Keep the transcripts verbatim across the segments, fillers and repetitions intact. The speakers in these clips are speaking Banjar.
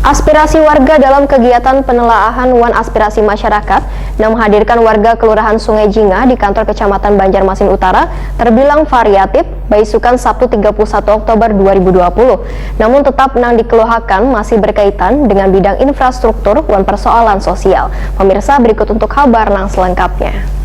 Aspirasi warga dalam kegiatan penelaahan wan aspirasi masyarakat nang menghadirkan warga Kelurahan Sungai Jingah di kantor Kecamatan Banjarmasin Utara terbilang variatif, baisukan Sabtu tiga puluh satu Oktober dua ribu dua puluh. Namun tetap nang dikeluhakan masih berkaitan dengan bidang infrastruktur wan persoalan sosial. Pemirsa, berikut untuk kabar nang selengkapnya.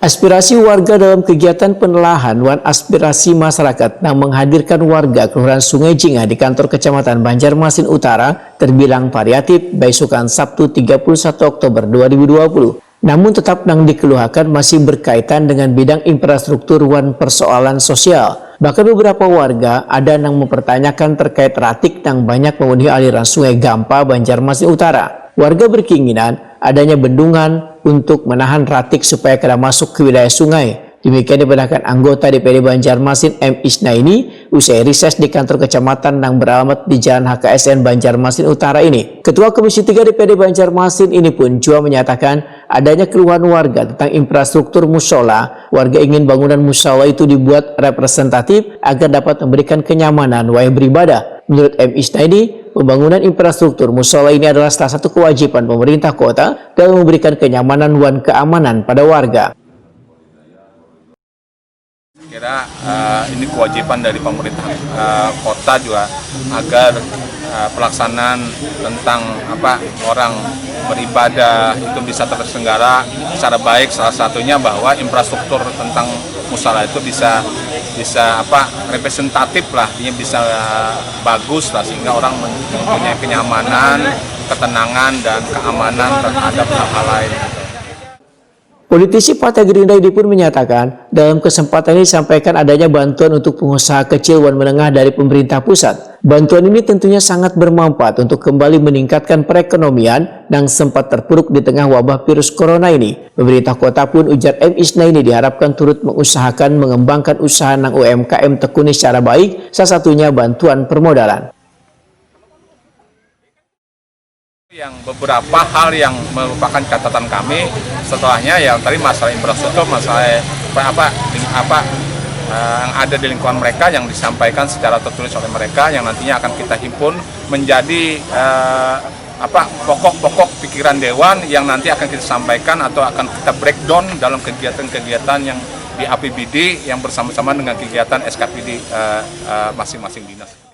Aspirasi warga dalam kegiatan penelaahan wan aspirasi masyarakat nang menghadirkan warga Kelurahan Sungai Jingah di kantor Kecamatan Banjarmasin Utara terbilang variatif, baisukan Sabtu tiga puluh satu Oktober dua ribu dua puluh. Namun tetap nang dikeluhakan masih berkaitan dengan bidang infrastruktur wan persoalan sosial. Bahkan beberapa warga ada nang mempertanyakan terkait ratik nang banyak memenuhi aliran Sungai Gampa, Banjarmasin Utara. Warga berkeinginan adanya bendungan untuk menahan ratik supaya kada masuk ke wilayah sungai. Demikian dipindahkan anggota D P D Banjarmasin M Isnaini usai rises di kantor kecamatan nang beralamat di Jalan H K S N Banjarmasin Utara ini. Ketua Komisi tiga D P D Banjarmasin ini pun juga menyatakan adanya keluhan warga tentang infrastruktur musola. Warga ingin bangunan musola itu dibuat representatif agar dapat memberikan kenyamanan wayah beribadah. Menurut M Isnaini, pembangunan infrastruktur musola ini adalah salah satu kewajiban pemerintah kota dalam memberikan kenyamanan wan keamanan pada warga. Kira uh, ini kewajiban dari pemerintah uh, kota juga agar uh, pelaksanaan tentang apa orang beribadah itu bisa terselenggara secara baik. Salah satunya bahwa infrastruktur tentang musala itu bisa bisa apa representatif lah, artinya bisa bagus lah sehingga orang mempunyai kenyamanan, ketenangan dan keamanan terhadap hal-hal lain. Politisi Partai Gerindra ini pun menyatakan, dalam kesempatan ini disampaikan adanya bantuan untuk pengusaha kecil wan menengah dari pemerintah pusat. Bantuan ini tentunya sangat bermanfaat untuk kembali meningkatkan perekonomian yang sempat terpuruk di tengah wabah virus corona ini. Pemerintah kota pun, ujar M Isnaini, diharapkan turut mengusahakan mengembangkan usaha nang U M K M tekuni secara baik, salah satunya bantuan permodalan. Yang beberapa hal yang merupakan catatan kami setelahnya ya tadi masalah infrastruktur, masalah apa apa eh, yang ada di lingkungan mereka yang disampaikan secara tertulis oleh mereka yang nantinya akan kita himpun menjadi eh, apa pokok-pokok pikiran dewan yang nanti akan kita sampaikan atau akan kita breakdown dalam kegiatan-kegiatan yang di A P B D yang bersama-sama dengan kegiatan S K P D eh, eh, masing-masing dinas.